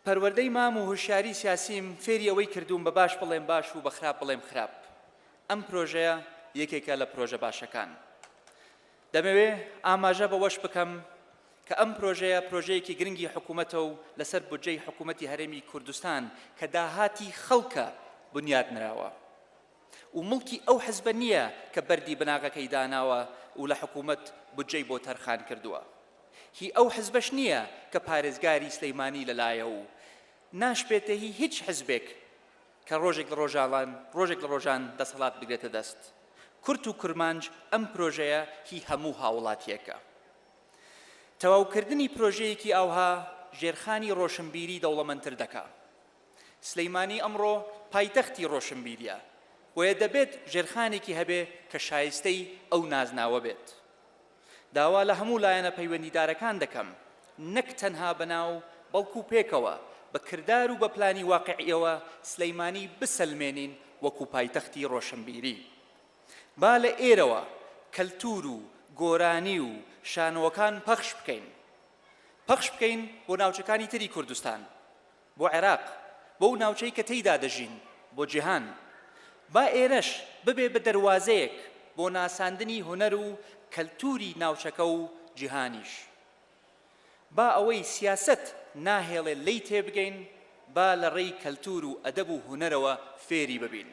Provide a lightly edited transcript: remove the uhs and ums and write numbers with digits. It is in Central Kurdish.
پەروەردەی مام و هۆشیاری سیاسیم فێری ئەوەی کردووم بە باش بڵێم باش و بە خراپ بڵێم خراپ. ئەم پرۆژەیە یەکێکە لە پرۆژە باشەکان. دەمەوێ ئاماژە بەوەش بکەم کە ئەم پرۆژەیە پرۆژەیەکی گرنگی حکوومەتە و لەسەر بودجەی حکوومەتی هەرێمی کوردستان کە داهاتی خەڵکە بنیات نراوە و موڵکی ئەو حزبە نییە کە بەردی بناغەکەی داناوە و لە حکوومەت بودجەی بۆ تەرخان کردووە. هی ئەو حزبەش نییە کە پارێزگاری سلیمانی لەلایە و ناشبێتە هی هیچ حزبێک کە ڕۆژێک لە ڕۆژاڵان ڕۆژێک لە ڕۆژان دەسەڵات بگرێتە دەست. کورت و کورمانج ئەم پرۆژەیە هی هەموو هاوڵاتیەکە. تەواوکردنی پرۆژەیەکی ئاوها ژێرخانی ڕۆشنبیری دەوڵەمەندتر دەکا. سلیمانی ئەمڕۆ پایتەختی ڕۆشنبیریە، بۆیە دەبێت ژێرخانێکی هەبێ کە شایستەی ئەو نازناوە بێت. داوا لە هەموو لایەنە پەیوەندیدارەکان دەکەم نەک تەنها بە ناو بەڵکو پێکەوە بە کردار و بە پلانی واقیعیەوە سلیمانی بسەلمێنین وەکو پایتەختی ڕۆشنبیری. با لە ئێرەوە کەلتور و گۆرانی و شانۆکان پەخش بکەین. پەخش بکەین بۆ ناوچەکانی تری کوردستان. بۆ عێراق، بۆ ئەو ناوچەی کە تێیدا دەژین، بۆ جیهان. با ئێرەش ببێ بە دەروازەیەک بۆ ناساندنی هونەر و کەلتووری ناوچەکە و جیهانیش. با ئەوەی سیاسەت ناهێڵێ لێی تێبگەین، با لە ڕێی کەلتوور و ئەدەب و هونەرەوە فێری ببین.